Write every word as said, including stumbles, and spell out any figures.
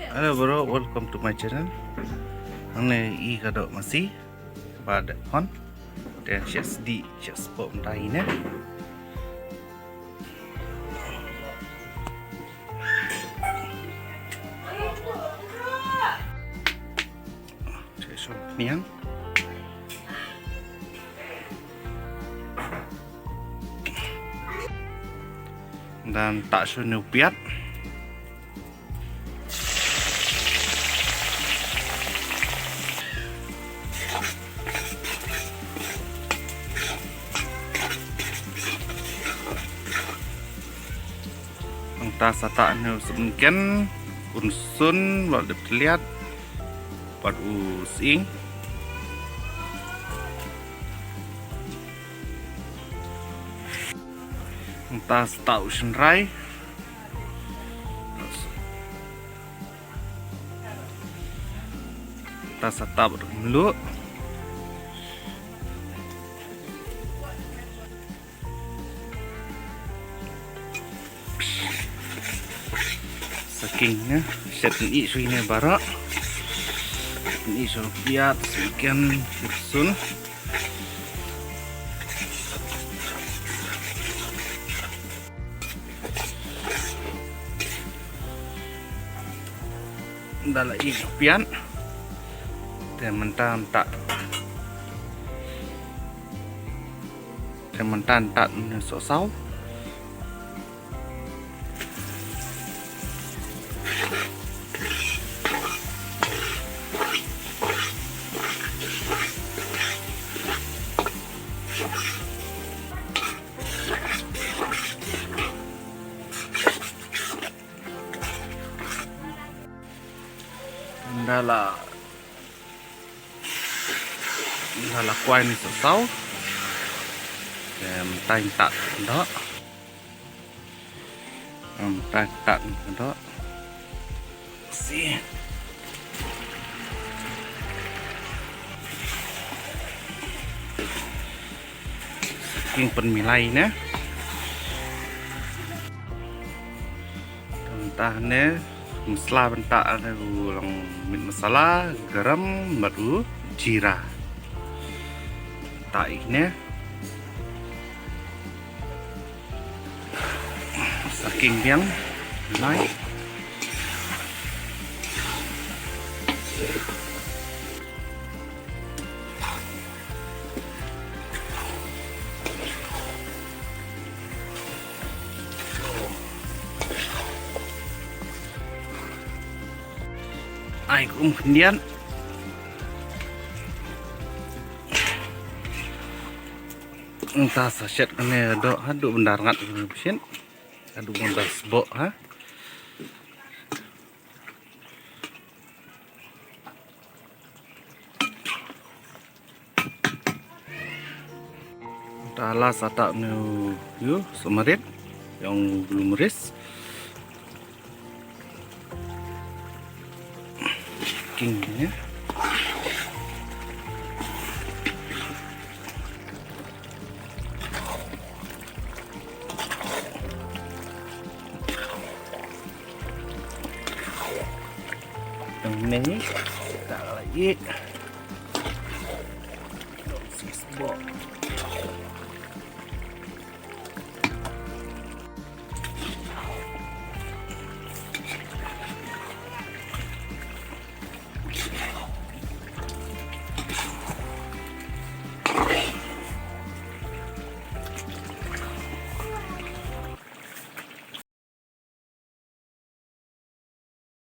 Hello bro, welcome to my channel. Hangne i ka doh masi ba da phone. Te shet sdi, shet spok mynta ine. Te shu niang. Dan ta shu niu piat. Nangta sa ta ne u sumken, u rynsun, bad u dep tliat, bad u sying. Nangta sa ta u shynrai. Ta sa ta bad u mluh. Sa king ne, shet ni shu ne baroh. Ni shu piat, shu ken, shu sun. Da la ïa pian. Te mynta ntak. Te mynta ntak ne sohsaw. Nda la, nda la kwai ni sohsaw. Em, tai ntak doh. Em, tai ntak doh. Si. King pynmih lai ne. Mynta ne, masala mynta ne u long meat masala, garam, bad u jeera. Mynta ine. Sa king biang, lai. Ai kum khyndiat. Nta sa shet kane doh haduh ban da rngat kane ba shet. Haduh ban da sboh ha. Nta la sa ta ne u, u sohmarit, ïa u glumaris. King ne. Tang ne, ta la ïa. Dong sis bo.